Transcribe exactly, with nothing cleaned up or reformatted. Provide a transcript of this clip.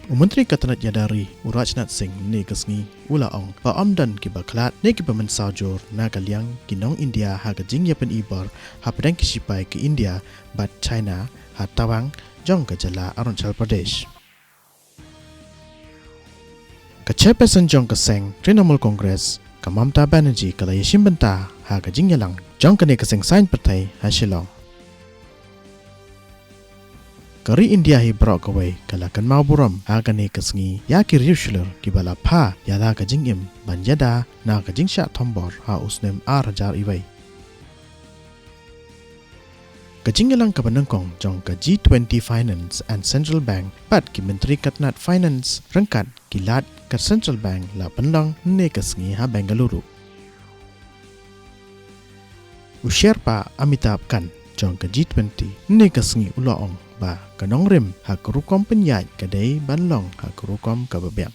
U Myntri ka tnat ïada ri u Rajnath Singh ne ka sngi u la ong ba ym don kiba khlad ne kiba mynsaw jur na ka liang ki nong India ha ka jingïapyni bor hapdeng ki sipai ka India bad China ha tawang jong ka jylla Arunachal Pradesh. Ka chairperson jong ka seng Trinamool Congress ka Mamata Banerjee ka la ïashim bynta ha ka jingïalang jong kane ka seng saiñ pyrthei ha Shillong. Ka ri India hi baroh kawei ka la kynmaw burom ha kane ka sngi ïa ki riewshlur kiba la pha ïa la ka jingim ban ïada na ka jingshah thombor ha u snem ar hajar wei. Ka jingïalang kaba nyngkong jong ka G twenty Finance and Central Bank bad ki myntri ka tnat Finance ryngkat ki lad ka Central Bank la pynlong ne ka sngi ha Bengaluru. U Sherpa Amitabh Kant jong ka G twenty ne ka sngi u la ong ba ka nongrim ha ka rukom pynïaid ka dei ban long ha ka rukom kaba biang.